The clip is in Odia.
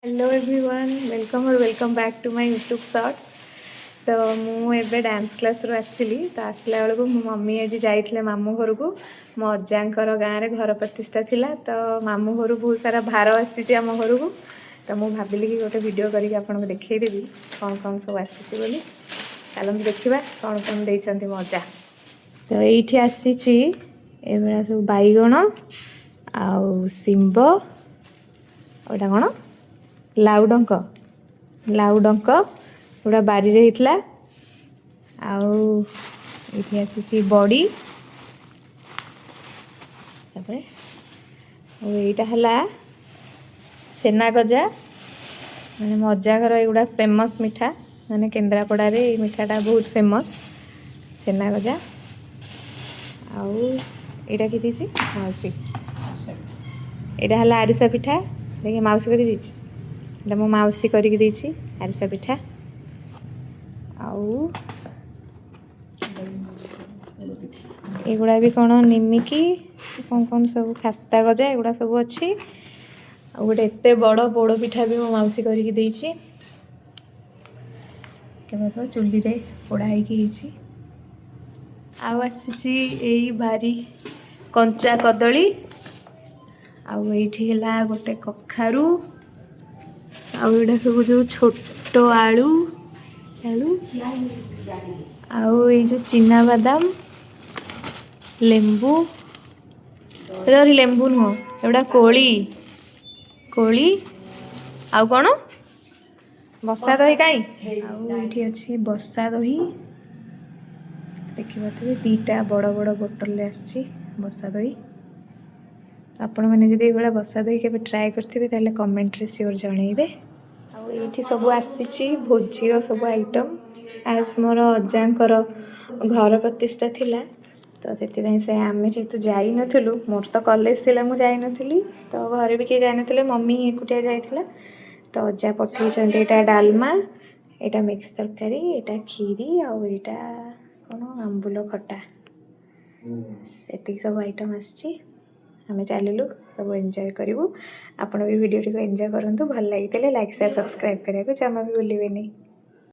Hello everyone, welcome or welcome back to my YouTube Shorts. ତ ମୁଁ ଏବେ ଡ୍ୟାନ୍ସ କ୍ଲାସ୍ରୁ ଆସିଲି। ତ ଆସିଲା ବେଳକୁ ମୋ ମମି ଆଜି ଯାଇଥିଲେ ମାମୁଁ ଘରକୁ। ମୋ ଅଜାଙ୍କର ଗାଁରେ ଘର ପ୍ରତିଷ୍ଠା ଥିଲା, ତ ମାମୁଁ ଘରୁ ବହୁତ ସାରା ଭାର ଆସିଛି ଆମ ଘରକୁ। ତ ମୁଁ ଭାବିଲି କି ଗୋଟେ ଭିଡ଼ିଓ କରିକି ଆପଣଙ୍କୁ ଦେଖେଇଦେବି କ'ଣ କ'ଣ ସବୁ ଆସିଛି ବୋଲି। ଚାଲନ୍ତୁ ଦେଖିବା କ'ଣ କ'ଣ ଦେଇଛନ୍ତି ମୋ ଅଜା। ତ ଏଇଠି ଆସିଛି ଏଭଳିଆ ସବୁ ବାଇଗଣ ଆଉ ଶିମ୍ବ, ଆଉ ଏଇଟା କ'ଣ, ଲାଉ ଡଙ୍କ। ଲାଉ ଡଙ୍କ ଏଗୁଡ଼ା ବାରିରେ ହେଇଥିଲା। ଆଉ ଏଇଠି ଆସିଛି ବଡ଼ି। ତାପରେ ଆଉ ଏଇଟା ହେଲା ଛେନା ଗଜା। ମାନେ ମୋ ଅଜା ଘର ଏଗୁଡ଼ା ଫେମସ୍ ମିଠା, ମାନେ କେନ୍ଦ୍ରାପଡ଼ାରେ ଏଇ ମିଠାଟା ବହୁତ ଫେମସ୍, ଛେନା ଗଜା। ଆଉ ଏଇଟା କିଏ ଦେଇଛି? ମାଉସୀ। ଏଇଟା ହେଲା ଆରିସା ପିଠା। ଦେଖି, ମାଉସୀ କରି ଦେଇଛି। ଏଇଟା ମୋ ମାଉସୀ କରିକି ଦେଇଛି ଆରିସା ପିଠା। ଆଉ ଏଗୁଡ଼ା ବି କ'ଣ ନିମିକି, କ'ଣ କ'ଣ ସବୁ, ଖାସ୍ତା ଗଜା, ଏଗୁଡ଼ା ସବୁ ଅଛି। ଆଉ ଗୋଟେ ଏତେ ବଡ଼ ପୋଡ଼ ପିଠା ବି ମୋ ମାଉସୀ କରିକି ଦେଇଛି। କେବଳ ତ ଚୁଲିରେ ପୋଡ଼ା ହେଇକି ହେଇଛି। ଆଉ ଆସିଛି ଏଇ ବାରି କଞ୍ଚା କଦଳୀ। ଆଉ ଏଇଠି ହେଲା ଗୋଟେ କଖାରୁ। ଆଉ ଏଇଟା ସବୁ ଯେଉଁ ଛୋଟ ଆଳୁ ଆଳୁ ଆଉ ଏଇ ଯେଉଁ ଚିନାବାଦାମ, ଲେମ୍ବୁ, ସରି, ଲେମ୍ବୁ ନୁହଁ, ଏଗୁଡ଼ା କୋଳି। କୋଳି ଆଉ କ'ଣ, ବସା ଦହି କାଇଁ? ଆଉ ଏଇଠି ଅଛି ବସା ଦହି, ଦେଖିପାରୁଥିବେ, ଦୁଇଟା ବଡ଼ ବଡ଼ ବୋଟଲରେ ଆସିଛି ବସା ଦହି। ଆପଣମାନେ ଯଦି ଏଇଭଳିଆ ବସା ଦହି କେବେ ଟ୍ରାଏ କରିଥିବେ, ତାହେଲେ କମେଣ୍ଟରେ ସିଓର ଜଣେଇବେ। ଆଉ ଏଇଠି ସବୁ ଆସିଛି ଭୋଜିର ସବୁ ଆଇଟମ୍। ଆଜ୍ ମୋର ଅଜାଙ୍କର ଘର ପ୍ରତିଷ୍ଠା ଥିଲା, ତ ସେଥିପାଇଁ ସେ ଆମେ ଯେହେତୁ ଯାଇନଥିଲୁ, ମୋର ତ କଲେଜ ଥିଲା, ମୁଁ ଯାଇନଥିଲି, ତ ଘରେ ବି କେହି ଯାଇନଥିଲେ, ମମି ହିଁ ଏକୁଟିଆ ଯାଇଥିଲା। ତ ଅଜା ପଠେଇଛନ୍ତି ଏଇଟା ଡାଲମା, ଏଇଟା ମିକ୍ସ ତରକାରୀ, ଏଇଟା କ୍ଷୀରି ଆଉ ଏଇଟା କ'ଣ, ଆମ୍ବୁଲ ଖଟା। ସେତିକି ସବୁ ଆଇଟମ୍ ଆସିଛି। ଆମେ ଚାଲିଲୁ ସବୁ ଏନ୍ଜୟ କରିବୁ। ଆପଣ ବି ଭିଡ଼ିଓଟିକୁ ଏନ୍ଜୟ କରନ୍ତୁ। ଭଲ ଲାଗିଥିଲେ ଲାଇକ୍, ସେୟାର, ସବସ୍କ୍ରାଇବ୍ କରିବାକୁ ଜମା ବି ଭୁଲିବେନି।